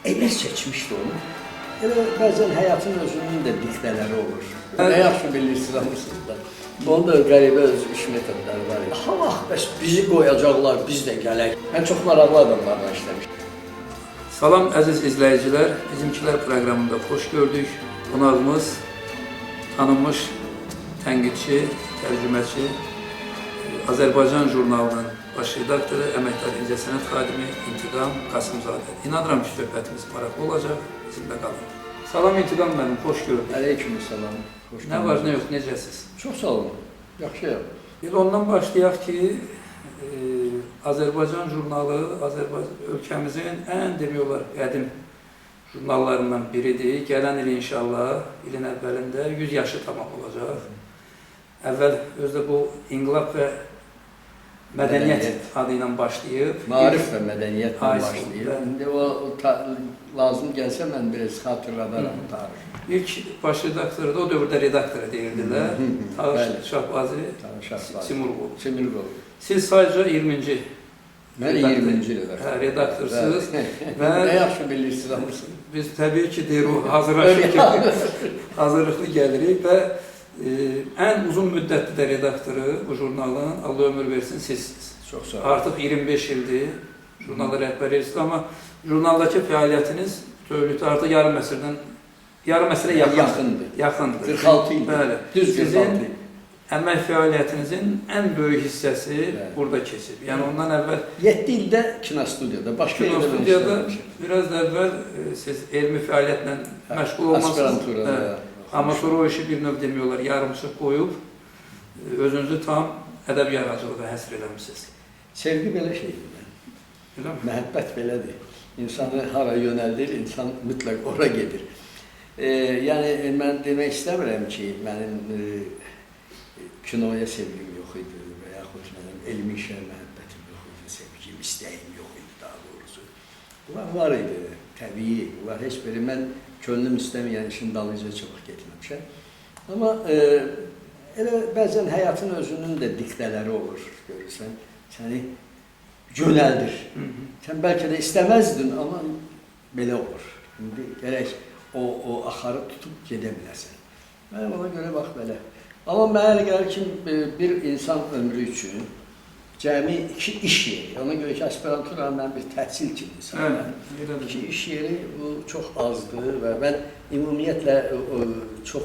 Elə seçmişdi onu. Elə bəzən həyatın özünün də diktələri olur. Nə yaxşı bilirsiniz hamısını da. Onun da qəribə öz iş metodları var idi. Ha vaxt bəs bizi qoyacaqlar, biz də gələk. Mən çox maraqlı adamlarla işləmişəm. Salam əziz izləyicilər, Bizimkilər proqramında xoş gördük. Qonağımız tanınmış tənqidçi, tərcüməçi, Azərbaycan jurnalının baş redaktoru, əməkdar incəsənət xadimi İntiqam Qasımzadə. İnanıram ki, söhbətimiz maraqlı olacaq, bizimlə qalın. Salam İntiqam müəllim, xoş gördük. Aleykümselam. Xoş Nə var, nə yox, necəsiz? Çox sağ olun. Yaxşıyam. Biz ondan başlayaq ki, Azərbaycan jurnalı Azərbaycan ölkəmizin ən demək olar qədim jurnallarından biridir. Gələn il inşallah, ilin əvvəlində 100 yaşı tamam olacaq. Əvvəl özdə bu İnqilab və Mədəniyyət adı ilə başlayıb. Maarif və mədəniyyətlə Ay, başlayır. bəli. İndi o lazım gəlsə mən biraz xatırladaram tarixi. İlk baş redaktoru da o dövrdə redaktora deyirdilər. Tağı Şahbazi Şahbazi. Simurqulu. Simurqulu. Siz sadəcə 20-ci Mən 20-ci redaktor. Hə, redaktorsunuz. Və nə yaxşı bilirsiniz hamısını. Biz təbii ki, deyir o hazırlaşıq ki, hazırlıqlı gəlirik və ən uzun müddətli də redaktoru bu jurnalın, Allah ömür versin, sizsiniz. Çox sağ olun. Artıq 25 ildir jurnala rəhbər edirsiniz, amma jurnaldakı fəaliyyətiniz bütövlükdə artıq yarım əsrdən, yarım əsrə yaxındır. Yaxındır. 46 il. Bəli. Düz 46 Sizin il. əmək fəaliyyətinizin ən böyük hissəsi Bəli. burada keçib. Yəni ondan əvvəl 7 ildə kinostudiyada, başqa yerdə mən kinostudiyada işləməmişəm. biraz da əvvəl siz elmi fəaliyyətlə məşğul olmasınız. Aspiranturada. Hə. Amma sonra o işi bir növ demək olar yarımçıq qoyub özünüzü tam ədəb yaradıcılığa həsr eləmisiniz. Sevgi belə şeydir. Eləmi? Məhəbbət belədir. İnsanı hara yönəldir, insan mütləq ora gedir. Yəni mən demək istəmirəm ki, mənim kinoya sevgim yox idi və yaxud mənim elmi işə məhəbbətim yox idi, sevgim, istəyim yox idi daha doğrusu. Bunlar var idi, təbii. Bunlar heç biri mən könlüm istəməyən işin dalınca heç vaxt getməmişəm. Amma elə bəzən həyatın özünün də diktələri olur, görürsən, səni yönəldir. Sən bəlkə də istəməzdin, amma belə olur. İndi gərək o axarı tutub gedə biləsən. Mən ona görə bax belə. Amma mənə elə gəlir ki, bir insan ömrü üçün cəmi iki iş yeri. Ona görə ki, aspirantura mən bir təhsil kimi hesablayıram. Elədir. İki iş yeri bu çox azdır və mən ümumiyyətlə çox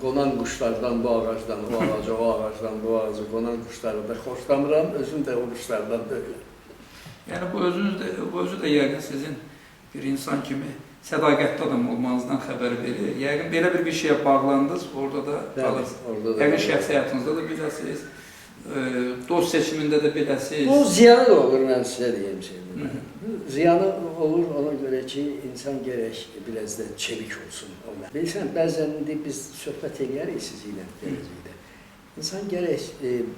qonan quşlardan bu ağacdan o ağaca, o ağacdan bu ağaca qonan quşları da xoşlamıram, özüm də o quşlardan deyiləm. Yəni bu özünüz də, bu özü də yəqin sizin bir insan kimi sədaqətli adam olmanızdan xəbər verir. Yəqin belə bir şeyə bağlandınız, orada da qalırsınız. Orada da Yəqin şəxsi həyatınızda da beləsiniz, dost seçimində də beləsiniz. Bu ziyanı da olur, mən sizə deyim Sevgi. Ziyanı olur ona görə ki, insan gərək biraz da çevik olsun. Bilirsən, bəzən indi biz söhbət eləyərik sizinlə gələcəkdə. İnsan gərək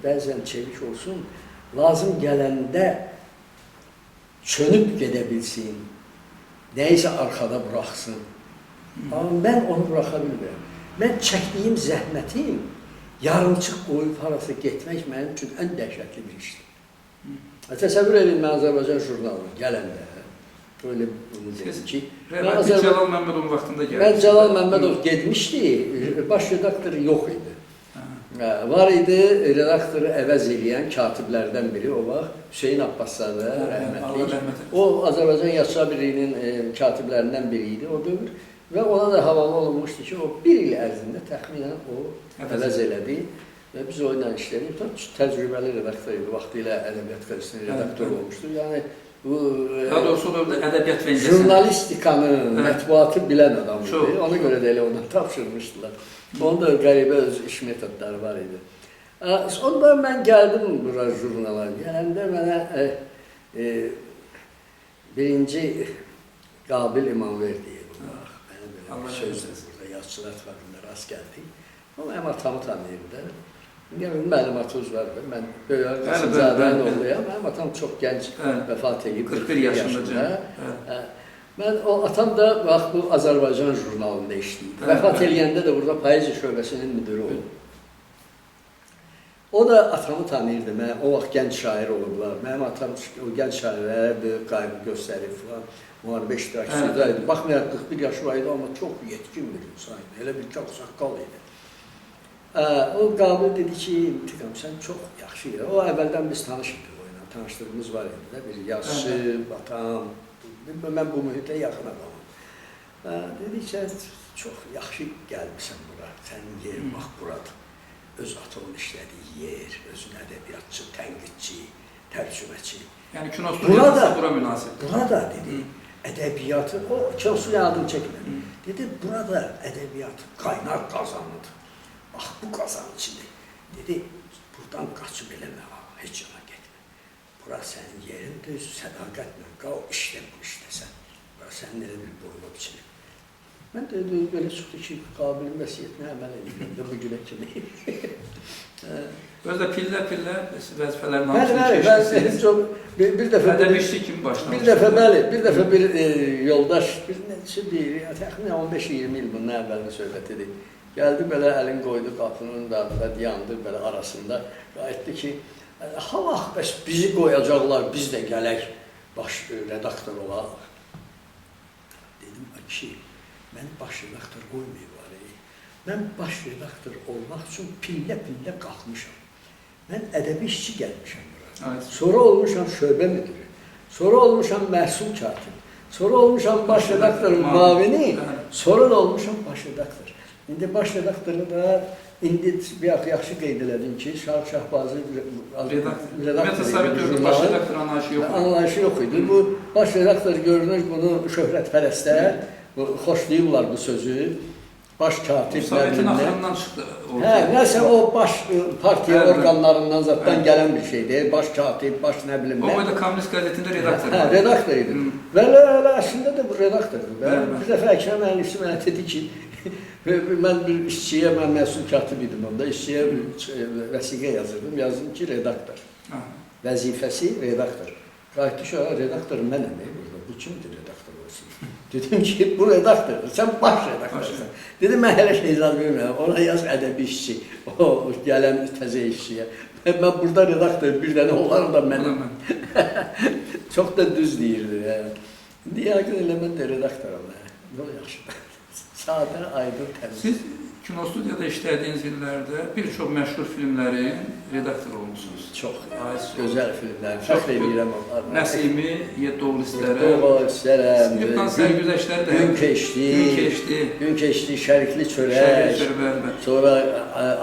bəzən çevik olsun, lazım gələndə çönüb gedə bilsin, nəyisə arxada buraxsın. Amma mən onu buraxa bilmirəm. Mən çəkdiyim zəhmətim yarımçıq qoyub harasa getmək mənim üçün ən dəhşətli bir işdir. Təsəvvür edin, mən Azərbaycan jurnalına gələndə, böyle bunu dedim ki, Rəhmətli Cəlal Məmmədovun vaxtında gəlmişdi. Mən Cəlal Məmmədov getmişdi, baş redaktor yox idi. Var idi, redaktoru əvəz eləyən katiblərdən biri o vaxt Hüseyn Abbaszadə, rəhmətli. O Azərbaycan Yazıçılar Birliyinin katiblərindən biri idi o dövr və ona da havalı olunmuşdu ki, o bir il ərzində təxminən o əvəz elədi və biz o ilə işlədik. Təcrübəli redaktor idi, vaxtilə Ədəbiyyat Qəzetinin redaktoru olmuşdu. Yəni bu daha doğrusu o dövrdə ədəbiyyat və incəsənət jurnalistikanı, mətbuatı bilən adam idi. Ona görə də elə ona tapşırmışdılar. Onun da qəribə öz iş metodları var idi. Sonra mən gəldim bura jurnala. Gələndə mənə birinci Qabil İmamverdiyev olaraq mənə belə bir sözdür burada Yazıçılar İttifaqında rast gəldik. O mənim atamı tanıyırdı. Yəni məlumatınız var. Mən Böyük Qasımzadənin oğluyam. Mənim atam çox gənc vəfat edib. 41 yaşında. Mən o atam da bax bu Azərbaycan jurnalında işləyirdi. Vəfat eləyəndə də burada Poeziya şöbəsinin müdiri oldu. O da atamı tanıyırdı. Mən o vaxt gənc şair olublar. Mənim atam o gənc şairlərə böyük qayğı göstərib filan. Müharibə iştirakçısı idi. Baxmayaraq 41 yaşı var idi, amma çox yetkin bir insan idi. Elə bir çox saqqal idi. O Qabil dedi ki, İntiqam, sən çox yaxşı yer. O əvvəldən biz tanış idik o ilə. Tanışlığımız var idi də. Bir yazıçı, atam. Mən bu mühitə yaxın adamım. Dedi ki, sən çox yaxşı gəlmisən bura. Sənin yerin bax buradır. Öz atamın işlədiyi yer, özün ədəbiyyatçı, tənqidçi, tərcüməçi. Yəni kino studiyası bura münasibdir. Burada dedi, ədəbiyyatı, o kinostudiya adını çəkmədi. Dedi, burada ədəbiyyatı qaynar qazanıdır. Bax, bu qazanın içində. Dedi, buradan qaçıb eləmə, heç yana getmə. Bura sənin yerindir, sədaqətlə qal, işlə bu işləsən. Bura sənin elə bir boyuna biçilir. Mən də belə çıxdı ki, Qabilin vəsiyyətinə əməl edirəm də bu günə kimi. Özü də pillə-pillə vəzifələrin Bəli, hamısını bəli, keçdiniz. çox, bir dəfə Ədəbi işçi kimi başlamışsınız. Bir dəfə, bəli, bir dəfə bir yoldaş, bir neçə bir, təxminən 15-20 il bundan əvvəlini söhbət edik. Gəldi belə əlin qoydu qapının dalında, dayandı belə arasında. Qayıtdı ki, ha vaxt bəs bizi qoyacaqlar, biz də gələk baş redaktor olaq. Dedim, ay kişi, məni baş redaktor qoymayıblar. Mən baş redaktor olmaq üçün pillə-pillə qalxmışam. Mən ədəbi işçi gəlmişəm bura. Evet. Sonra olmuşam şöbə müdürü. Sonra olmuşam məhsul katibi. Sonra olmuşam baş redaktorun mavini. Sonra da olmuşam baş redaktor. İndi baş redaktoru da indi yaxşı qeyd elədim ki, Şarıq Şahbazı redaktor. Sovet dövrü baş redaktor anlayışı yox idi. Anlayışı yox idi. Bu baş redaktor görünür bunu şöhrətpərəstlər xoşlayırlar bu sözü. Baş katib Sovetin axırından çıxdı. Hə, nəsə o baş partiya orqanlarından zaddan gələn bir şeydir. Baş katib, baş nə bilim nə. O boyda Komünist qəzetində redaktor. Hə, redaktor idi. Və elə əslində də bu redaktordur. Bir dəfə Əkrəm Əlisi mənə dedi ki, mən bir işçiyə, mən məsul katib idim onda, işçiyə bir vəsiqə yazırdım. Yazdım ki, redaktor. Vəzifəsi redaktor. Qayıtdı ki, redaktor mənəm burada. Bu kimdir redaktor olsun? Dedim ki, bu redaktordur, sən baş redaktorsan. Dedim, mən hələ şey zad bilmirəm, ona yaz ədəbi işçi, o gələn təzə işçiyə. Mən burada redaktor bir dənə olarım da mənim. Çox da düz deyirdi. Yəni. İndi yəqin elə mən də redaktoram. Nə yaxşıdır. Sadə, aydın, təmiz. Siz kinostudiyada işlədiyiniz illərdə bir çox məşhur filmlərin redaktoru olmusunuz. Çox gözəl filmlər. Fəxr edirəm onlarla. Nəsimi, Yeddi oğul istərəm. Yeddi oğul istərəm. Skriptan sərgüzəştləri də. Gün keçdi. Gün keçdi. Gün keçdi, Şərikli çörək. Şərikli çörək, bəli. Sonra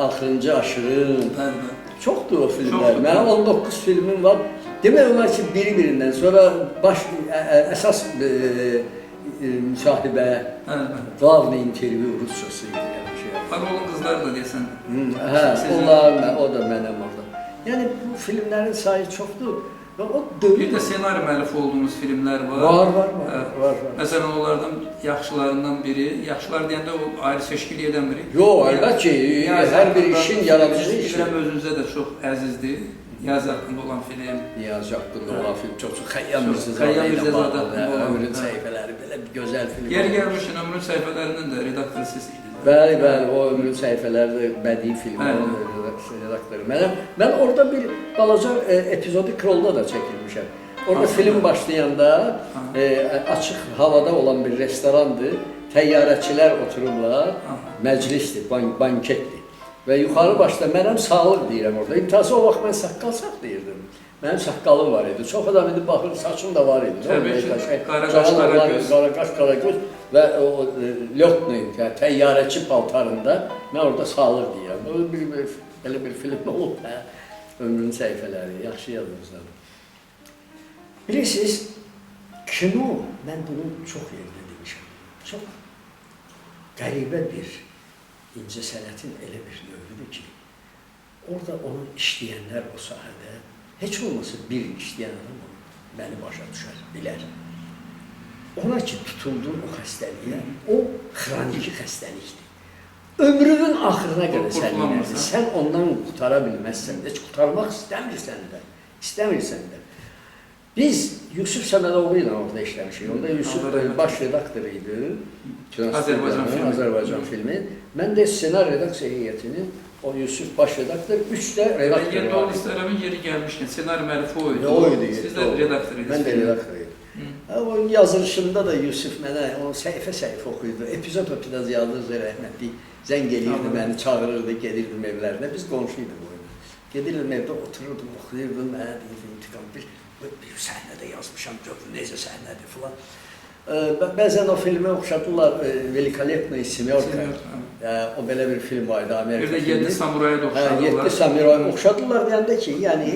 Axırıncı aşırım. Bəli, bəli. Çoxdur o filmlər. Mənim 19 filmim var. Demək olar ki, biri-birindən. Sonra baş əsas müsahibə, glavni intervyu rusçası idi. Parolun qızları da deyəsən. Hə, onlar, o da mənəm orada. Yəni, bu filmlərin sayı çoxdur və o dövr... Bir də senaryo müəllifi olduğunuz filmlər var. Var. Məsələn, onlardan yaxşılarından biri, yaxşılar deyəndə o ayrı seçkili edən biri. Yox, əlbəttə ki, hər bir işin yaradıcı işi. Bilirəm, özünüzə də çox əzizdir. Niyazi haqqında olan film. Niyazi haqqında olan film çox-çox Xəyyam Mirzəzadə ilə bağlı, ömrün səhifələri, belə bir gözəl film. Yer gəlmişin ömrün səhifələrinin də redaktoru siz idiniz. Bəli, bəli, o ömrün səhifələri bədii film redaktoru. Mən orada bir balaca epizodik rolda da çəkilmişəm. Orada film başlayanda açıq havada olan bir restorandır. Təyyarəçilər otururlar, məclisdir, banketdir. Və yuxarı başda mənəm sağlıq deyirəm orada. İmtası o vaxt mən saqqal saxlayırdım. Mənim saqqalım var idi. Çox adam indi baxır, saçım da var idi. Təbii ki, qaraqaş, qaragöz. Qaraqaş, qaragöz və o lyotni, yəni təyyarəçi paltarında mən orada sağlıq deyirəm. Belə bir film olub, hə? Ömrün səhifələri, yaxşı yadınızdadır. Bilirsiniz, kino, mən bunu çox yerdə demişəm, çox qəribə bir incəsənətin elə bir növüdür ki, orada onu işləyənlər o sahədə, heç olmasa bir işləyən adam məni başa düşər, bilər. Ona ki, tutuldu o xəstəliyə, o xroniki xəstəlikdir. Ömrünün axırına qədər sən sən ondan qurtara bilməzsən, heç qurtarmaq istəmirsən də, Biz Yusuf Səmədoğlu ilə orada işləmişik. Onda Yusuf baş redaktoru idi. Azərbaycan filmi. Mən də ssenari redaksiya heyətinin O Yusuf baş redaktor, 3 də redaktor Yeddi var oğul idi. istərəmin yeri gəlmişkən ssenari müəllifi o idi. O idi. Siz də redaktor idiniz. Mən də redaktor idim. Onun yazılışında da Yusuf mənə onu səhifə-səhifə oxuyurdu. Epizod-epizod yazırdı rəhmətli. Zəng eləyirdi məni, çağırırdı, gedirdim evlərinə. Biz qonşu idik o evdə. Gedirdim evdə, otururdum, oxuyurdum, mənə deyirdi İntiqam bir səhnədə yazmışam, gör necə səhnədir filan. Bəzən o filmi oxşatırlar Velikolepnaya Semyorka. O belə bir film var idi, Amerika Bir də 7 samuraya da oxşadılar. 7 samuraya oxşadılar deyəndə ki, yəni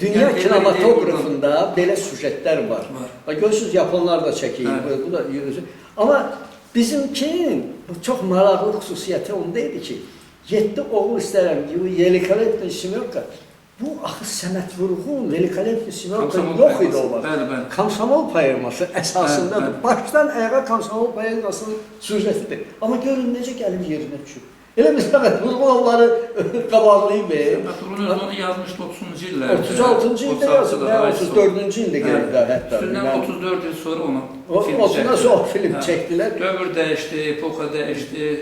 dünya yəni, kinematografında belə süjetlər var. Bax görürsüz yaponlar da çəkir. Bu da amma bizimkinin bu çox maraqlı xüsusiyyəti onda idi ki, 7 oğul istərəm gibi Velikolepnaya Semyorka bu axı Səməd Vurğun, Velikolepnaya Semyorka yox idi o vaxt. Bəli, bəli. Komsomol poeması əsasındadır. Bəli, bəli. Başdan ayağa Komsomol poemasının sürjetidir. Amma görün necə gəlib yerinə düşüb. Elə bil Səməd Vurğun onları qabaqlayıb. Səməd Vurğun özü onu yazmışdı 30-cu illərdə. 36-cı ildə yazıb, 34-cü ildə gəliblər hətta. Üstündən 34 il sonra onu film çəkdilər. Ondan sonra film çəkdilər. Dövr dəyişdi, epoxa dəyişdi,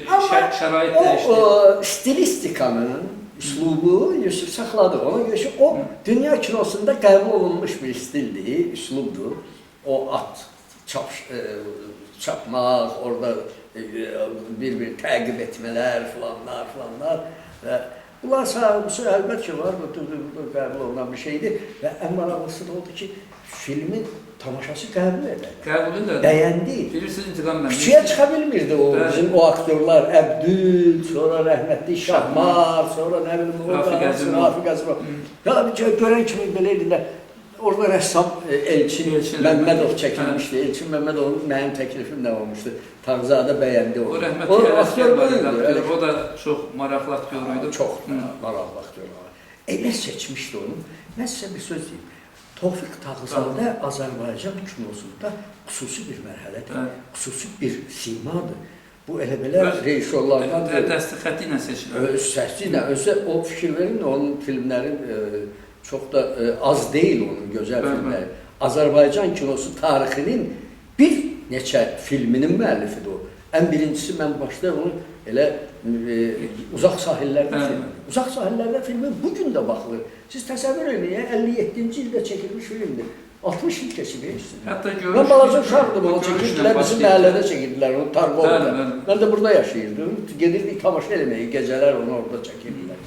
şərait dəyişdi. O stilistikanın üslubu Yusuf saxladı. Ona görə ki, o dünya kinosunda qəbul olunmuş bir stildir, üslubdur. O at çapmaq, orada bir-bir təqib etmələr, filanlar, filanlar. Və bunlar sağımsı əlbəttə ki var, bu qəbul olunan bir şeydir. Və ən maraqlısı da oldu ki, filmin tamaşası qəbul edər. Qəbul edər. Bəyəndi. Bilirsiniz İntiqam müəllim. Küçəyə çıxa bilmirdi o, bizim o aktyorlar, Əbdül, sonra rəhmətli Şahmar, sonra nə bilim, Rafiq Əzimov. Ya görən kimi belə edirlər. Orada rəssam Elçin Məmmədov çəkilmişdi. Elçin Məmmədovun mənim təklifim nə olmuşdu? Tağızadə bəyəndi onu. O rəhmətli aktyor var idi. O da çox maraqlı aktyor idi. Çox maraqlı aktyor. Elə seçmişdi onu. Mən sizə bir söz deyim. Tofiq Tağızadə Azərbaycan kinosunda xüsusi bir mərhələdir, xüsusi bir simadır. Bu elə belə rejissorlardan dəsti xətti ilə seçilir. Öz səsi ilə, özü o fikir verin, onun filmlərin çox da az deyil onun gözəl filmləri. Azərbaycan kinosu tarixinin bir neçə filminin müəllifidir o. Ən birincisi mən başda onu elə Uzaq Sahillərdə filmi. Uzaq Sahillərdə filmi bu gün də baxılır. Siz təsəvvür eləyin, 57-ci ildə çəkilmiş filmdir. 60 il keçib üstündən. Mən balaca uşaqdım, onu çəkirdilər, bizim məhəllədə çəkirdilər, onu Targovda. Mən də burada yaşayırdım, gedirdik tamaşa eləməyə, gecələr onu orada çəkirdilər.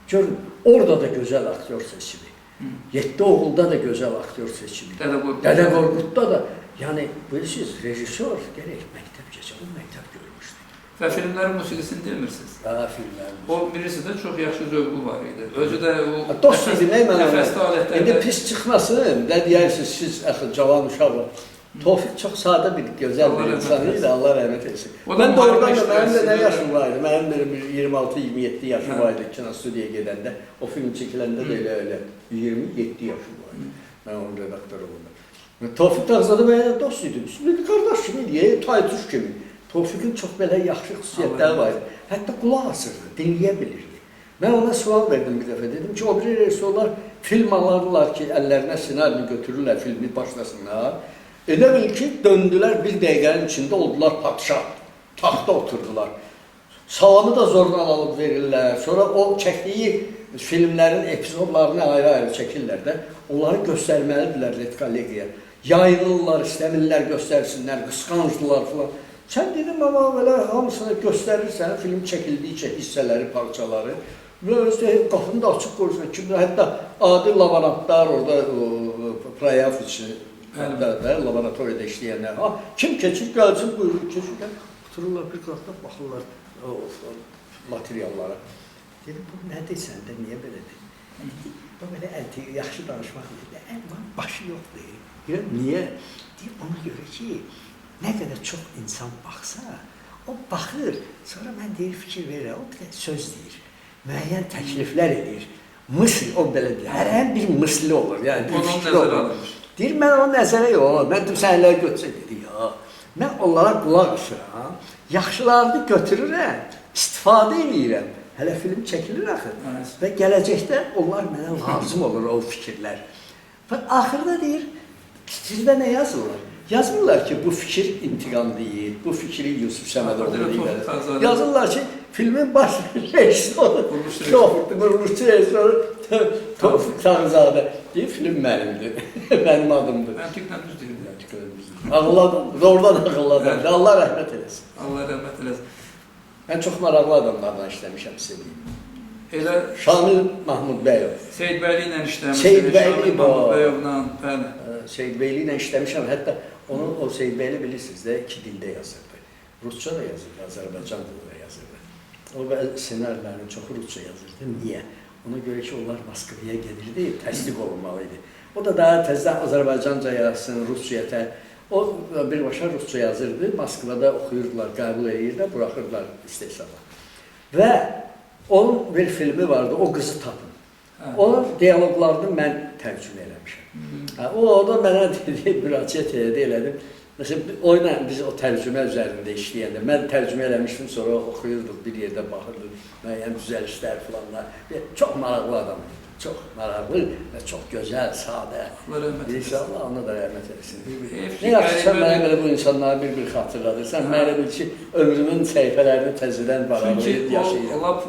Görün, orada da gözəl aktyor seçimi. 7 oğulda da gözəl aktyor seçimi. Dədə Qorqudda da. Yəni, bilirsiniz, rejissor gərək məktəb keçə, o məktəb görmüşdü. Və filmlərin musiqisini demirsiniz. Hə, filmlərin. O, bilirsiniz də, çox yaxşı zövqü var idi. Özü də o dost idi, nə mən nəfəsli alətlərdə. İndi pis çıxmasın, nə deyərsiniz, siz axı cavan uşaq. Tofiq çox sadə bir, gözəl bir insan idi, Allah rəhmət etsin. Mən doğrudan da, mənim də nə yaşım var idi? Mənim də bir 26-27 yaşım var idi kinostudiyaya gedəndə. O film çəkiləndə də elə 27 yaşım var idi. Mən onun redaktoru oldum. Tofiq Tağızadə mənə dost idi. Bir qardaş kimi idi, taytuş kimi. Tofiqin çox belə yaxşı xüsusiyyətləri var idi. Hətta qulaq asırdı, dinləyə bilirdi. Mən ona sual verdim bir dəfə. Dedim ki, o biri rejissorlar film alırlar ki, əllərinə ssenarini götürürlər, filmi başlasınlar. Elə bil ki, döndülər bir dəqiqənin içində oldular padşah. Taxta oturdular. Salamı da zorla alıb verirlər. Sonra o çəkdiyi filmlərin epizodlarını ayrı-ayrı çəkirlər də. Onları göstərməlidirlər redkollegiyaya. Yayılırlar, istəmirlər göstərsinlər, qısqancdılar filan. Sən dedim, amma belə hamısını göstərirsən, film çəkildikcə hissələri, parçaları və özü qapını da açıq qoyursan. Kimdə, hətta adi laborantlar orada proyav üçün, hətta laboratoriyada işləyənlər. Ha, kim keçir, gəlsin, buyurun, keçir, gəl. Otururlar bir qıraqda, baxırlar o materiallara. Dedim, bu nədir səndə, niyə belədir? Bu belə yaxşı danışmaq deyil, başı yoxdur. Deyirəm, niyə? Deyir, ona görə ki, nə qədər çox insan baxsa, o baxır, sonra mən deyir, fikir verirəm, o bir də söz deyir, müəyyən təkliflər edir. Mısl, o belə deyir, hər bir mısli olur, yəni bir fikri olur. Deyir, mən onu nəzərə yox, mən deyim, sən elə götürsə, dedi, ya, mən onlara qulaq asıram, yaxşılarını götürürəm, istifadə eləyirəm. Hələ film çəkilir axı. Və gələcəkdə onlar mənə lazım olur, o fikirlər. Və axırda deyir, sizdə nə yazırlar? Yazmırlar ki, bu fikir İntiqam deyil, bu fikri Yusuf Səmədoğlu deyil. Yazırlar ki, Filmin baş rejissoru, quruluşçu rejissoru Tofiq Tağızadə. Deyir, film mənimdir, mənim adımdır. Məntiqlə düz deyirdi. Ağıllı adam, doğrudan ağıllı adamdır. Allah rəhmət eləsin. Allah rəhmət eləsin. Mən çox maraqlı adamlarla işləmişəm, sizə deyim. Elə Şamil Mahmudbəyov. Seyidbəyli ilə işləmişsiniz. Seyidbəyli, Şamil Mahmudbəyovla, bəli. Seyidbəyli ilə işləmişəm. Hətta onu o Seyidbəyli bilirsiniz də iki dildə yazırdı. Rusca da yazırdı, Azərbaycan dilində də yazırdı. O bəzi ssenarilərin çoxu rusca yazırdı. Niyə? Ona görə ki, onlar Moskvaya gedirdi, təsdiq olunmalı idi. O da daha təzədən Azərbaycanca yazsın, ruscaya tə. O birbaşa rusca yazırdı, Moskvada oxuyurdular, qəbul edirdilər, buraxırdılar istehsala. Və onun bir filmi vardı, O Qızı Tapın. Onun dialoqlarını mən tərcümə eləmişəm. Hə, o orada mənə dedi, müraciət elədi, elədim. Məsələn, o ilə biz o tərcümə üzərində işləyəndə, mən tərcümə eləmişdim, sonra oxuyurduq, bir yerdə baxırdıq, müəyyən düzəlişlər filanlar. Çox maraqlı adam idi, çox maraqlı və çox gözəl, sadə. Allah rəhmət eləsin. İnşallah ona da rəhmət eləsin. Heyf ki, Nə yaxşı sən qəribə mənə bir- belə bu insanları bir-bir xatırladırsan. Mən elə bil ki, ömrümün səhifələrini təzədən varaqlayıb Çünki o yaşayıram. lap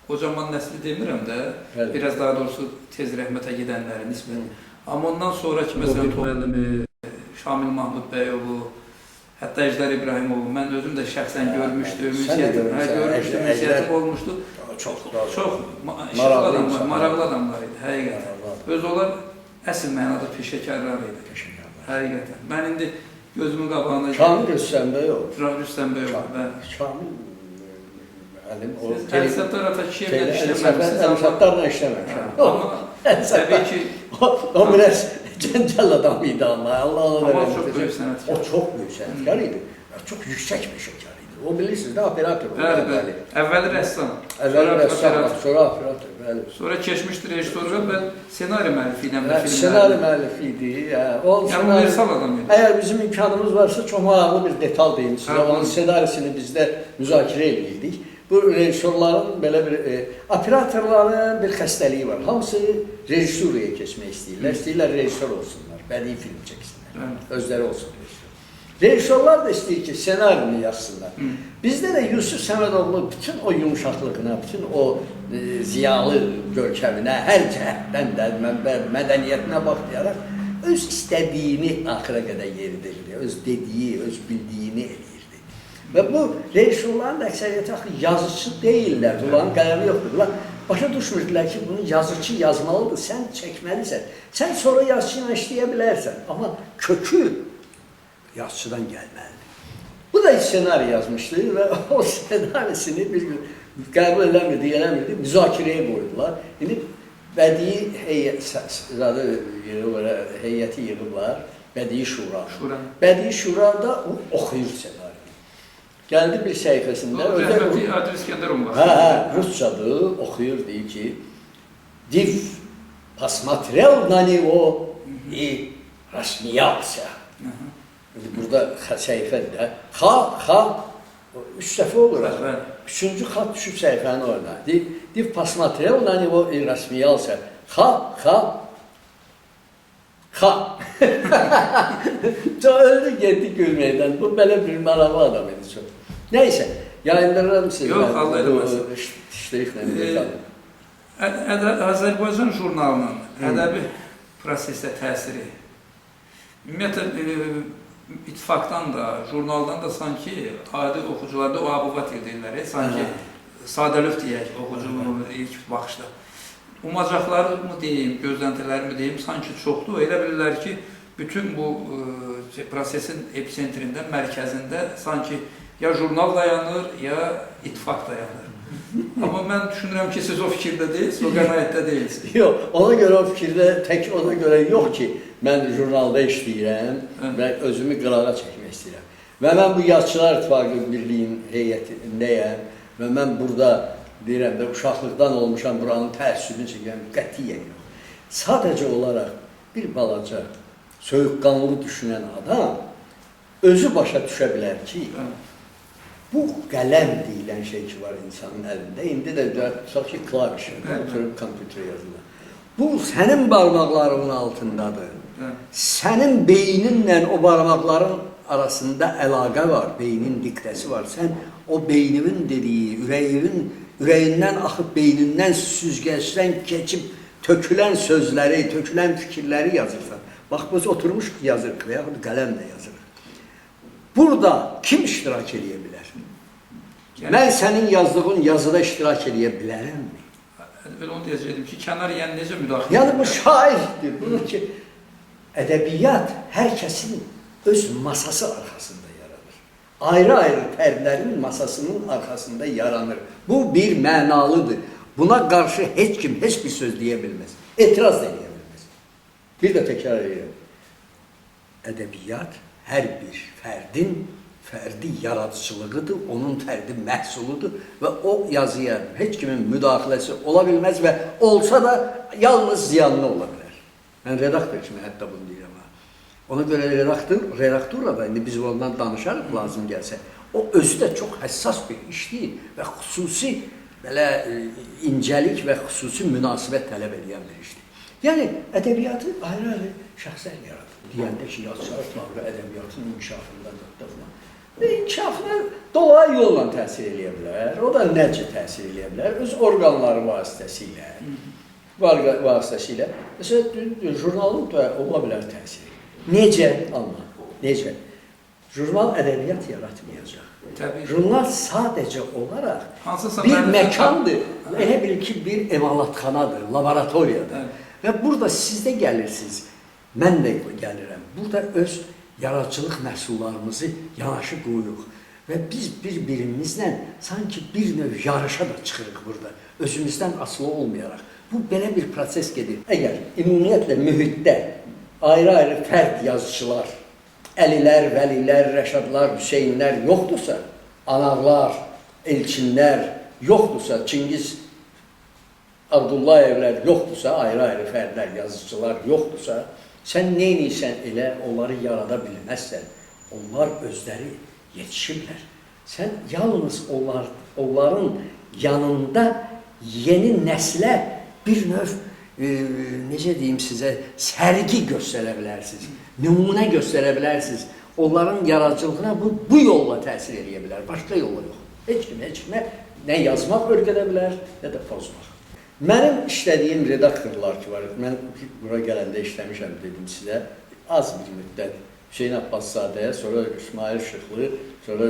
qocaman nəsli demirəm də, Bəli. biraz daha doğrusu tez rəhmətə gedənləri nisbət. Amma ondan sonraki məsələn Tofiq müəllimi, Şamil Mahmudbəyovu, hətta Əjdər İbrahimovu mən özüm də şəxsən görmüşdüm, Sən də ünsiyyətim, görmüsən, görmüşdüm, Əjdər- ünsiyyətim olmuşdu. Çox, Çox işıqlı Maraqlı adamlar, insanlar. maraqlı adamlar idi həqiqətən. Maraqlı adam. Öz onlar əsl mənada peşəkarlar idi. Peşəkarlar. Həqiqətən. Mən indi gözümün qabağına Şamil Rüstəmbəyov. Rüstəm bəy, bəli. Şamil müəllim o Siz Əli Səttar Atakişiyevlə işləməmisiniz Əli amma Səttarla işləməmişəm. amma təbii ki O biraz cəncəl adam idi amma Allah ona amma rəhmət çox etsin. böyük sənətkar. O çox böyük sənətkar idi. Çox yüksək peşəkar idi. O bilirsiniz də operator oldu. Bəli, bəli. Əvvəli rəssam, Əvvəl sonra rəssam, operator. sonra operator, bəli. Sonra keçmişdi rejissorluğa və ssenari müəllifi ilə də Hə, Ssenari filmlərdə. müəllifi idi. Hə, o Yəni ssenari- universal adam idi. Əgər bizim imkanımız varsa çox maraqlı bir detal deyim sizə. Hə, Onun buyurun. ssenarisini biz də müzakirə edirdik. Bu rejissorların belə bir operatorların bir xəstəliyi var. Hamısı rejissuraya keçmək istəyirlər. İstəyirlər rejissor olsunlar, bədii film çəksinlər. Bəli. Özləri olsun rejissor. Rejissorlar da istəyir ki, ssenarini yazsınlar. Hı. Bizdə də Yusuf Səmədoğlu bütün o yumşaqlığına, bütün o ziyalı görkəminə, hər cəhətdən də mədəniyyətinə baxmayaraq öz istədiyini axıra qədər yeridirdi. Öz dediyi, öz bildiyini eləyirdi. Və bu rejissorların da əksəriyyəti axı yazıçı deyillər. Bunların qələmi yoxdur. Bunlar başa düşmürdülər ki, bunu yazıçı yazmalıdır, sən çəkməlisən. Sən sonra yazıçı ilə işləyə bilərsən, amma kökü yazıçıdan gəlməlidir. Bu da ssenari yazmışdı və o ssenarisini bir gün qəbul eləmirdi, eləmirdi, müzakirəyə qoydular. İndi bədii heyət, heyəti yığıblar, Bədii Şura. Şura. Bədii Şurada o oxuyur ssenarini. Gəldi bir səhifəsində, O özü də rəhmətli Adil İskəndərov Hə, vaxtı. hə, rusçadır, oxuyur, deyir ki, Div посмотрел на него и рассмеялся. İndi burada səhifədir də. Xa, xa, üç dəfə olur. axı. Bəli. Üçüncü xat düşüb səhifənin orada. Div посмотрел на него и рассмеялся. Xa, xa, xa. Çox öldü getdi gülməkdən. Bu belə bir maraqlı adam idi çox. Nəysə, yayındırıram sizi. Yox, Allah eləməsin. Ştrixlə detallı. Azərbaycan jurnalının ədəbi prosesə təsiri ümumiyyətlə ittifaqdan da, jurnaldan da sanki adi oxucularda o abuvat edirlər, sanki sadəlövh deyək oxucunun ilk baxışda. Umacaqları mı deyim, gözləntiləri mi deyim, sanki çoxdur. Elə bilirlər ki, bütün bu prosesin episentrində, mərkəzində sanki ya jurnal dayanır, ya ittifaq dayanır. Amma mən düşünürəm ki, siz o fikirdə deyilsiniz, o qənaətdə deyilsiniz. Yox, ona görə o fikirdə tək ona görə yox ki, mən jurnalda işləyirəm və özümü qırağa çəkmək istəyirəm. Və mən bu Yazıçılar İttifaqı Birliyinin heyətindəyəm və mən burada deyirəm də uşaqlıqdan olmuşam, buranın təəssübünü çəkirəm, qətiyyən yox. Sadəcə olaraq bir balaca soyuqqanlı düşünən adam özü başa düşə bilər ki, bu qələm deyilən şey ki var insanın əlində, indi də tutaq ki, klaviş, oturub kompüterə yazırlar. Bu sənin barmaqlarının altındadır. Sənin beyninlə o barmaqların arasında əlaqə var, beynin diktəsi var. Sən o beynimin dediyi, ürəyindən axıb beynindən süzgəcdən keçib tökülən sözləri, tökülən fikirləri yazırsan. Bax, biz oturmuşuq yazırıq və yaxud qələmlə yazırıq. Burada kim iştirak eləyə bilər? Yəni, Mən sənin yazdığın yazıda iştirak eləyə bilərəmmi? Belə onu deyəcəkdim ki, kənar yəni necə müdaxilə? Yəni bu şairdir. Bunu ki, ədəbiyyat hər kəsin öz masası arxasında yaranır. Ayrı-ayrı fərdlərin masasının arxasında yaranır. Bu bir mənalıdır. Buna qarşı heç kim heç bir söz deyə bilməz. Etiraz da eləyə bilməz. Bir də təkrar edirəm. Ədəbiyyat hər bir fərdin fərdi yaradıcılığıdır, onun fərdi məhsuludur və o yazıya heç kimin müdaxiləsi ola bilməz və olsa da yalnız ziyanlı ola bilər. Mən redaktor kimi hətta bunu deyirəm. Ha. Ona görə redaktorla da indi biz ondan danışarıq lazım gəlsə. O özü də çox həssas bir işdir və xüsusi belə incəlik və xüsusi münasibət tələb edən bir işdir. Yəni ədəbiyyatı ayrı-ayrı şəxslər yaradır. Deyəndə ki, yazıçılar və ədəbiyyatın inkişafında da falan. Və inkişafına dolayı yolla təsir eləyə bilər. O da necə təsir eləyə bilər? Öz orqanları vasitəsilə. Vasitəsilə. Məsələn, jurnalın da ola bilər təsiri. Necə? Amma necə? Jurnal ədəbiyyat yaratmayacaq. Təbii. Jurnal sadəcə olaraq hansısa bir məkandır. Elə bil ki, bir emalatxanadır, laboratoriyadır. Evet. Və burada siz də gəlirsiniz, mən də gəlirəm. Burada öz yaradıcılıq məhsullarımızı yanaşı qoyuruq. Və biz bir-birimizlə sanki bir növ yarışa da çıxırıq burada, özümüzdən asılı olmayaraq. Bu belə bir proses gedir. Əgər ümumiyyətlə mühitdə ayrı-ayrı fərd yazıçılar, Əlilər, Vəlilər, Rəşadlar, Hüseynlər yoxdursa, Anarlar, Elçinlər yoxdursa, Çingiz Abdullayevlər yoxdursa, ayrı-ayrı fərdlər, yazıçılar yoxdursa, sən nə edirsən elə onları yarada bilməzsən. Onlar özləri yetişiblər. Sən yalnız onların yanında yeni nəslə bir növ, necə deyim sizə, sərgi göstərə bilərsiniz, nümunə göstərə bilərsiniz. Onların yaradıcılığına bu yolla təsir eləyə bilər, başqa yolla yox. Heç kim, heç kimə nə yazmaq öyrədə bilər, nə də pozmaq. Mənim işlədiyim redaktorlar ki var, mən bura gələndə işləmişəm dedim sizə, az bir müddət Hüseyn Abbaszadəyə, sonra İsmail Şıxlı, sonra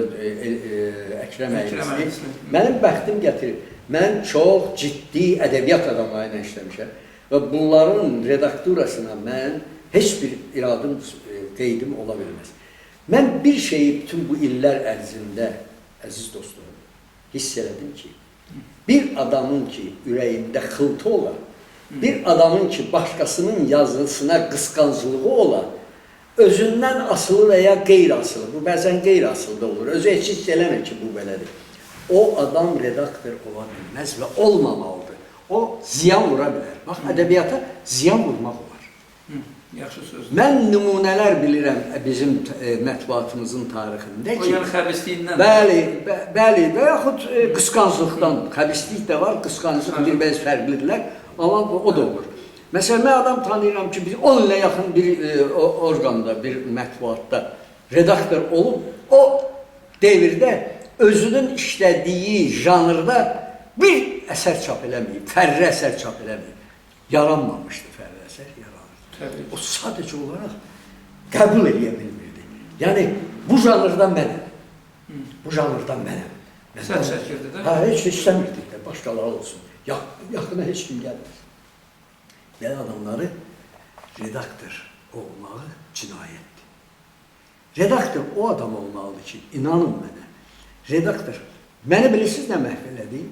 Əkrəm Əynisli. Mənim bəxtim gətirib, mən çox ciddi ədəbiyyat adamları ilə işləmişəm və bunların redakturasına mən heç bir iradım, qeydim ola bilməz. Mən bir şeyi bütün bu illər ərzində, əziz dostlarım, hiss elədim ki, bir adamın ki ürəyində xıltı ola, bir adamın ki başqasının yazısına qısqanclığı ola, özündən asılı və ya qeyri-asılı, bu bəzən qeyri-asılı da olur, özü heç hiss eləmir ki bu belədir. O adam redaktor ola bilməz və olmamalıdır. O ziyan vura bilər. Bax, ədəbiyyata ziyan vurmaq olar. Yaxşı sözdür. Mən nümunələr bilirəm bizim mətbuatımızın tarixində ki... O yəni xəbisliyindən... Bəli, bəli və yaxud qısqanclıqdan. Xəbislik də var, qısqanclıq bir-bir fərqlidirlər, amma o da olur. Məsələn, mən adam tanıyıram ki, biz 10 ilə yaxın bir orqanda, bir mətbuatda redaktor olub, o devirdə özünün işlədiyi janrda bir əsər çap eləməyib, fərqli əsər çap eləməyib. Yaranmamışdı fərqli əsər, yaranırdı. Təbii. O sadəcə olaraq qəbul eləyə bilmirdi. Yəni, bu janrda mənəm. Bu janrda mənəm. Sən çəkirdi də? Hə, heç istəmirdik də, başqaları olsun. Yaxına heç kim gəlmir. Belə adamları redaktor olmağı cinayətdir. Redaktor o adam olmalıdır ki, inanın mənə, redaktor, məni bilirsiniz nə məhv elədi?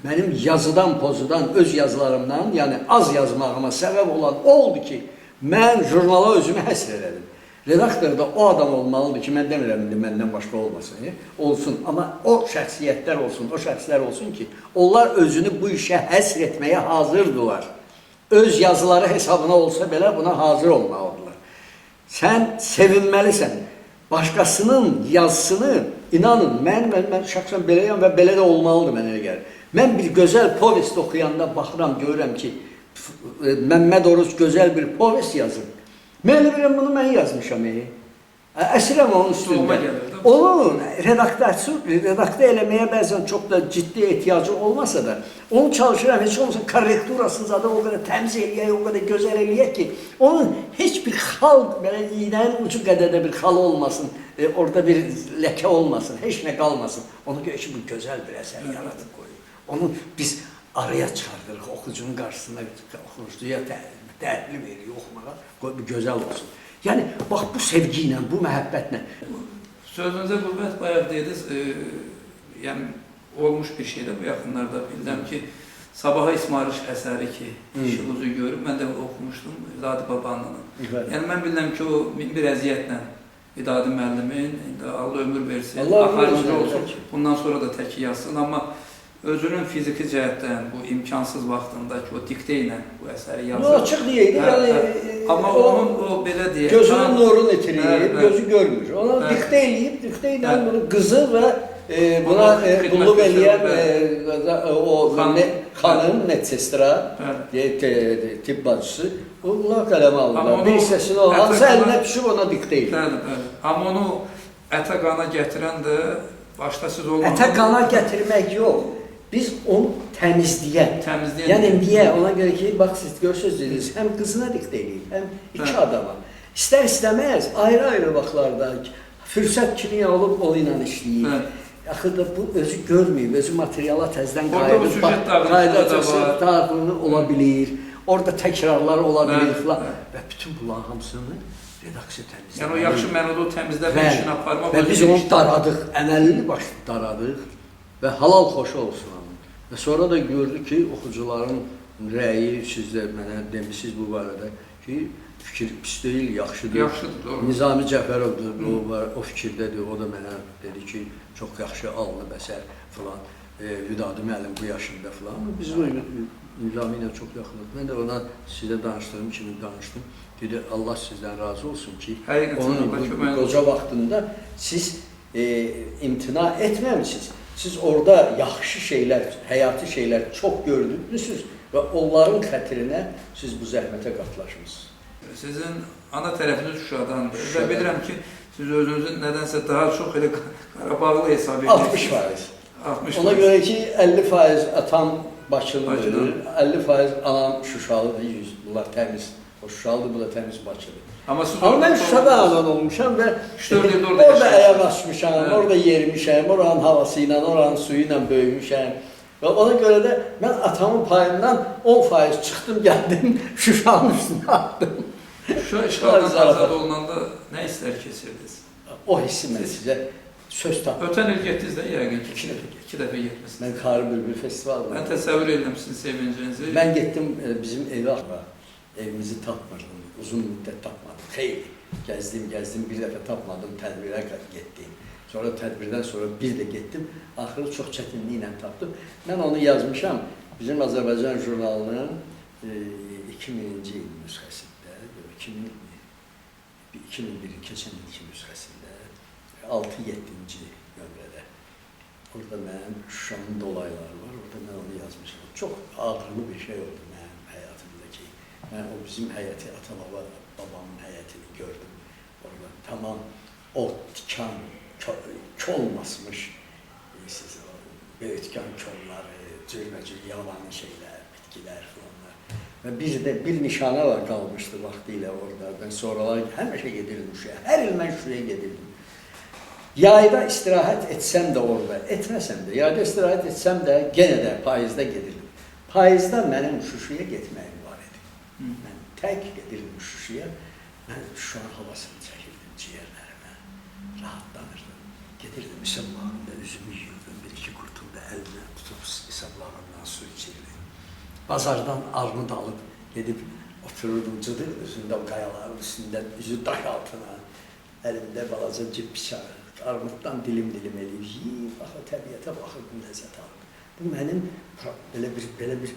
Mənim yazıdan, pozudan, öz yazılarımdan, yəni az yazmağıma səbəb olan o oldu ki, mən jurnala özümü həsr elədim. Redaktor da o adam olmalıdır ki, mən demirəm indi məndən başqa olmasın, olsun. Amma o şəxsiyyətlər olsun, o şəxslər olsun ki, onlar özünü bu işə həsr etməyə hazırdılar. Öz yazıları hesabına olsa belə buna hazır olmalıdırlar. Sən sevinməlisən. Başqasının yazısını, inanın, mən şəxsən beləyəm və belə də olmalıdır mənə elə gəlir. Mən bir gözəl povest oxuyanda baxıram, görürəm ki, Məmməd Oruc gözəl bir povest yazıb. Mən elə bilirəm, bunu mən yazmışam. Əsirəm onun üstündə. Onun redaktası, redaktə eləməyə bəzən çox da ciddi ehtiyacı olmasa da, onu çalışıram, heç olmasa korrekturasını zaten o qədər təmiz eləyək, o qədər gözəl eləyək ki, onun heç bir xal, belə iynənin ucu qədər də bir xal olmasın, orada bir ləkə olmasın, heç nə qalmasın. Ona görə ki, bu gözəl bir əsər yaradıb qoyur. Onu biz araya çıxardırıq, oxucunun qarşısına, oxucuya təhvil veririk oxumağa, qoy bu gözəl olsun. Yəni, bax, bu sevgi ilə, bu məhəbbətlə. Sözünüzə qüvvət, bayaq dediniz, yəni olmuş bir şey də bu yaxınlarda. Bilirəm ki, Sabaha İsmarış əsəri ki, işıq üzü görüb, mən də oxumuşdum Vidadi Babanlının. Yəni, mən bilirəm ki, o bir əziyyətlə Vidadi müəllimin, indi Allah ömür versin, axarıcı olsun, bundan sonra da təki yazsın, amma özünün fiziki cəhətdən bu imkansız vaxtında ki, o diktə ilə bu əsəri yazır. Bu açıq deyildi, yəni... Amma onun o, belə deyək... Gözünün nurunu itirir, gözü görmür. Ona diktə eləyib, diktə ilə bunu qızı və buna qulluq eləyən o xanım, medsestra, tibb bacısı, bunlar qələmə alırlar. Bir hissəsini o, hansı əlinə düşüb ona diktə eləyir. Bəli, bəli. Amma onu ətə qana gətirən də başda siz olmadınız. Ətə qana gətirmək yox. Biz onu təmizləyək. Yəni niyə? Ona görə ki, bax siz görürsünüz dediniz, həm qızına diktə eləyib, həm iki adama. İstər-istəməz ayrı-ayrı vaxtlarda fürsət kimi olub o ilə işləyir. Axı da bu özü görməyib, özü materiala təzdən qayıdıb, qayıdıb ola bilir, orada təkrarlar ola bilir filan. Və bütün bunların hamısını redaksiya təmizləməliyik. Yəni o yaxşı mənada o təmizləmə işini aparmaq. Və biz onu daradıq, əməlli başlı daradıq və halal xoşu olsun onun. Və sonra da gördük ki, oxucuların rəyi, siz də mənə demişsiniz bu barədə ki, fikir pis deyil, yaxşıdır. Yaxşıdır, doğru. Nizami Cəfərovdur, o fikirdədir, o da mənə dedi ki, çox yaxşı alınıb əsər filan, Vidadi müəllim bu yaşında filan. Biz Nizami ilə çox yaxınıq. Mən də ona sizə danışdığım kimi danışdım. Dedi, Allah sizdən razı olsun ki, onun bu qoca vaxtında siz imtina etməmişsiniz. Siz orada yaxşı şeylər, həyati şeylər çox gördünüzsünüz və onların xətrinə siz bu zəhmətə qatlaşmışsınız. Sizin ana tərəfiniz Şuşadandır. Və bilirəm ki, siz özünüzü nədənsə daha çox elə Qarabağlı hesab edirsiniz. 60%. Ona görə ki, 50% atam Bakılıdır, 50% anam Şuşalıdır, 100. Bunlar təmiz. O Şuşalıdır, bu da təmiz Bakılıdır. Amma mən Şuşada anan olmuşam və orada ayaq açmışam, orada yermişəm, oranın havası ilə, oranın suyu ilə böyümüşəm. Və ona görə də mən atamın payından 10% çıxdım, gəldim, Şuşanın üstünə attım. Şuşa işğaldan azad olunanda nə hisslər keçirdiniz? O hissi mən sizə söz tapdım. Ötən il getdiniz də yəqin ki, iki dəfə getmişsiniz. Mən Xarı Bülbül festivalına. Mən təsəvvür edirəm sizin sevincinizi. Mən getdim bizim evə, evimizi tapmırdım, uzun müddət tapmadım. Xeyli gəzdim, gəzdim, bir dəfə tapmadım, tədbirə getdim. Sonra tədbirdən sonra bir də getdim, axırı çox çətinliklə tapdım. Mən onu yazmışam, bizim Azərbaycan jurnalının 2000-ci il nüsxəsində, 2001-in keçən ilki nüsxəsində, 6-7-ci nömrədə. Orada mənim Şuşanın dolayları var, orada mən onu yazmışam. Çox ağırlı bir şey oldu mənim həyatımda ki, mən o bizim həyəti, ata-baba, babamın həyətini gördüm. Orada tamam o tikan, kol basmış, böyütkən kolları, cürbəcür yabanı şeylər, bitkilər falanlar. Və bir də bir nişana var qalmışdı vaxtilə orada. Mən sonralar həmişə gedirdim Şuşaya. Hər il mən Şuşaya gedirdim. Yayda istirahət etsəm də orada, etməsəm də, yayda istirahət etsəm də genə də payızda gedirdim. Payızda mənim Şuşaya getməyim var idi. Mən tək gedirdim Şuşaya. Mən Şuşanın havasını çəkirdim ciyərlərimə, rahatlanırdım. Gedirdim İsəblağında üzümü yiyirdim, bir-iki qurtum da əlimə tutub İsəblağından su içirdim. Bazardan armud alıb gedib otururdum cıdır üzündə o qayaların üstündə, üzü daş altına, əlimdə balaca cib bıçağı, armuddan dilim-dilim eləyib, yiyib, axı təbiətə baxırdım, ləzzət alırdım. Bu mənim belə bir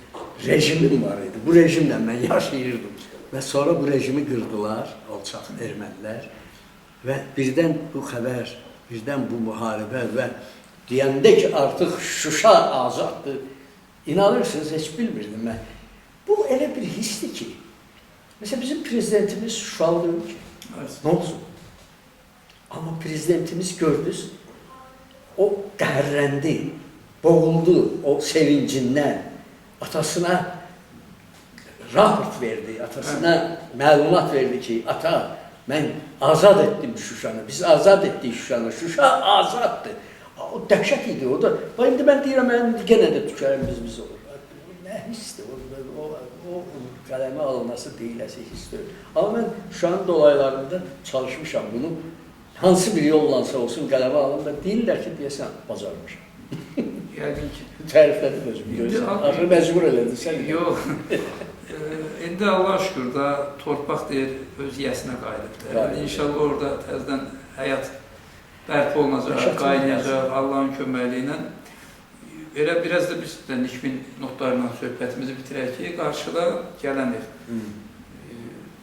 rejimim var idi. Bu rejimlə mən yaşayırdım. Və sonra bu rejimi qırdılar, alçaq ermənilər və birdən bu xəbər, birdən bu müharibə və deyəndə ki, artıq Şuşa azaddır, İnanırsınız, heç bilmirdim mən. Bu elə bir hissdir ki, məsələn, bizim prezidentimiz Şuşalı deyil ki, nə olsun? Amma prezidentimiz gördünüz, o qəhərləndi, boğuldu o sevincindən. Atasına raport verdi, atasına məlumat verdi ki, ata, mən azad etdim Şuşanı, biz azad etdik Şuşanı, Şuşa azaddır. O dəhşət idi o da. Bax, indi mən deyirəm, mən yenə də tükərəm biz olur. Nə hissdir, o qələmə alınması deyiləsi hiss deyil. Amma mən Şuşanın dolaylarında çalışmışam bunu. Hansı bir yollansa olsun qələmə alın və deyirlər ki, deyəsən, bacarmışam. Yəqin ki. Təriflədim özümü, görürsən. Axırı məcbur elədin sən. Yox. İndi Allah şükür da torpaq deyir, öz yiyəsinə qayıdıbdır. Yəni, inşallah orada təzədən həyat bərpa olunacaq, qaynayacaq Allahın köməkliyi ilə. Elə biraz da biz də Nikbin notlarla söhbətimizi bitirək ki, qarşıda gələn il.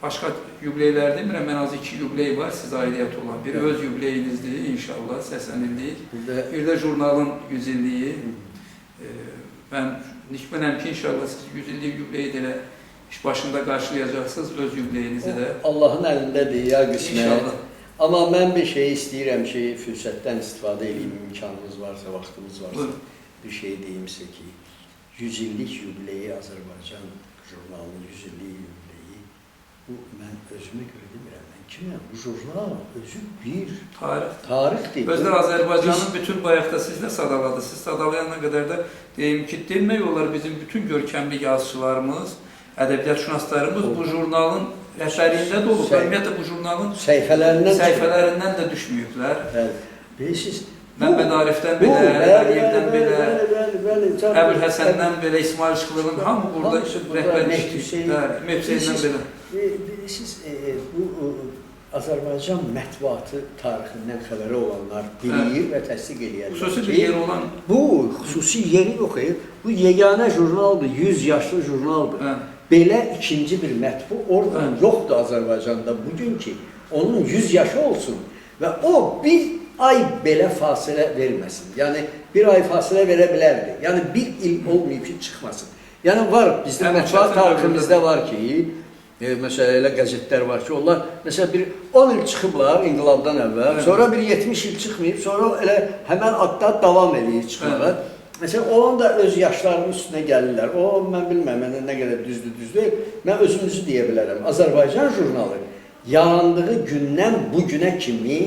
Başqa yubileylər demirəm, ən az 2 yubiley var sizə aidiyyət olan. Biri öz yubileyinizdir inşallah, 80 illik. Bir də jurnalın 100 illiyi. Mən nikbinəm ki, inşallah siz 100 illik yubileyi də elə iş başında qarşılayacaqsınız, öz yubileyinizi də. Allahın əlindədir ya qismət. İnşallah. Amma mən bir şey istəyirəm ki, fürsətdən istifadə eləyim, imkanımız varsa, vaxtımız varsa. Buyurun. Bir şey deyim sizə ki, 100 illik yubileyi Azərbaycan jurnalının 100 illik yubileyi, bu mən özümə görə demirəm, mən kiməm? Bu jurnal özü bir tarixdir. Özlər Azərbaycanın bütün bayaqda siz də sadaladınız. Siz sadalayana qədər də deyim ki, demək olar bizim bütün görkəmli yazıçılarımız, ədəbiyyatşünaslarımız bu jurnalın rəhbərliyində də olub. Ümumiyyətlə bu jurnalın səhifələrindən də düşməyiblər. Bəli. Bilirsiniz, Məmməd Arifdən belə, Əliyevdən belə, Əbülhəsəndən belə, İsmail Şıxlının hamı burada rəhbərlik işləyiblər, Mehdi belə. Bilirsiniz, bu Azərbaycan mətbuatı tarixindən xəbəri olanlar bilir və təsdiq eləyərlər. Xüsusi bir yeri olan... Bu, xüsusi yeri yox, bu yeganə jurnaldır, 100 yaşlı jurnaldır. Belə ikinci bir mətbu orqan yoxdur Azərbaycanda bugün ki, onun 100 yaşı olsun və o bir ay belə fasilə verməsin. Yəni, bir ay fasilə verə bilərdi. Yəni, bir il olmayıb ki, çıxmasın. Yəni, var, bizdə mətbuat tariximizdə var ki, məsələn, elə qəzetlər var ki, onlar, məsələn, bir 10 il çıxıblar inqilabdan əvvəl, sonra bir 70 il çıxmayıb, sonra elə həmən adda davam eləyir çıxmağa. Məsələn, onun da öz yaşlarının üstünə gəlirlər. O, mən bilməm, mənə nə qədər düzdür, düz deyil. Mən özümüzü deyə bilərəm. Azərbaycan jurnalı yarandığı gündən bugünə kimi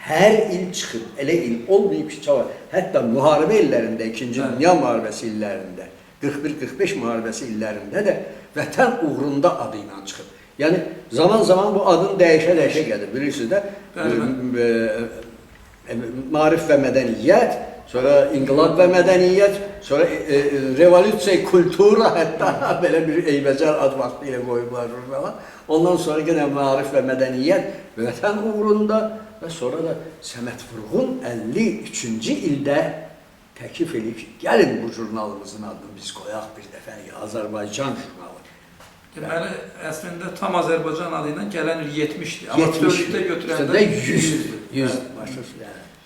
hər il çıxıb, elə il olmayıb ki, çalar. Hətta müharibə illərində, İkinci Dünya müharibəsi illərində, 41-45 müharibəsi illərində də vətən uğrunda adı ilə çıxıb. Yəni, zaman-zaman bu adın dəyişə-dəyişə gəlir. Bilirsiniz də, Maarif və mədəniyyət, sonra inqilab və mədəniyyət, sonra revolyusiya, kultura, hətta belə bir eybəcər ad vaxtı ilə qoyublar jurnala. Ondan sonra yenə Maarif və mədəniyyət, vətən uğrunda və sonra da Səməd Vurğun 53-cü ildə təklif eləyib ki, gəlin bu jurnalımızın adını biz qoyaq bir dəfə, Azərbaycan jurnalı. Deməli, əslində tam Azərbaycan adı ilə gələn il 70-dir. Amma bütövlükdə götürəndə 100-dür. 100.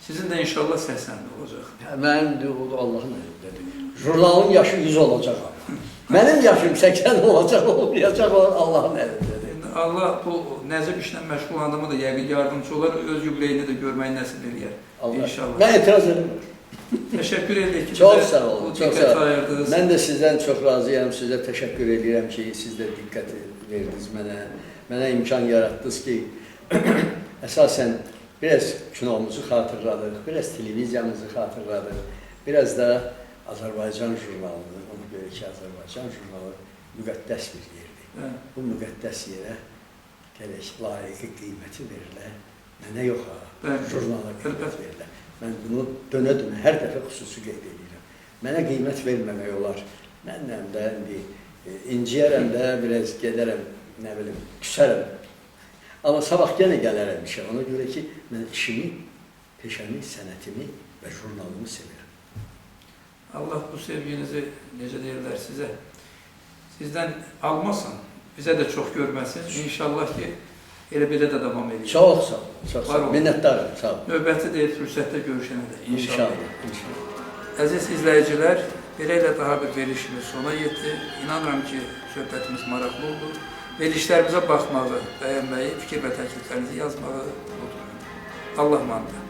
Sizin də inşallah 80-dir olacaq. Mənim də Allahın əlindədir. Jurnalın yaşı 100 olacaq. Mənim yaşım 80 olacaq, olmayacaq, Allahın əlindədir. Allah bu nəcib işlə məşğul adamı da yəqin yardımcı olar, öz yubileyini də görməyi nəsib eləyər. İnşallah. Mən etiraz edirəm. Təşəkkür edirik ki, çox sağ olun, çox sağ olun. Mən də sizdən çox razıyam, sizə təşəkkür edirəm ki, siz də diqqət verdiniz mənə. Mənə imkan yaratdınız ki, əsasən biraz kinomuzu xatırladıq, biraz televiziyamızı xatırladıq, biraz da Azərbaycan jurnalını, ona görə ki, Azərbaycan jurnalı müqəddəs bir yerdir. Bu müqəddəs yerə gələk layiqi qiyməti verilə, mənə yox ha, jurnala qiymət verilə. Mən bunu dönə-dönə hər dəfə xüsusi qeyd edirəm. Mənə qiymət verməmək olar. Mənlə də indi inciyərəm də, biraz gedərəm, nə bilim, küsərəm. Amma sabah yenə gələrəm işə. Ona görə ki, mən işimi, peşəmi, sənətimi və jurnalımı sevirəm. Allah bu sevginizi, necə deyirlər sizə, sizdən almasın, bizə də çox görməsin. İnşallah ki, elə belə də davam edir. Çox sağ olun, çox sağ olun. Minnətdarım, sağ olun. Növbəti deyil, fürsətdə görüşənə də. İnşallah. İnşallah. Əziz izləyicilər, belə ilə daha bir verilişimiz sona yetdi. İnanıram ki, söhbətimiz maraqlı oldu. Verilişlərimizə baxmağı, bəyənməyi, fikir və təkliflərinizi yazmağı unutmayın. Allah amanında.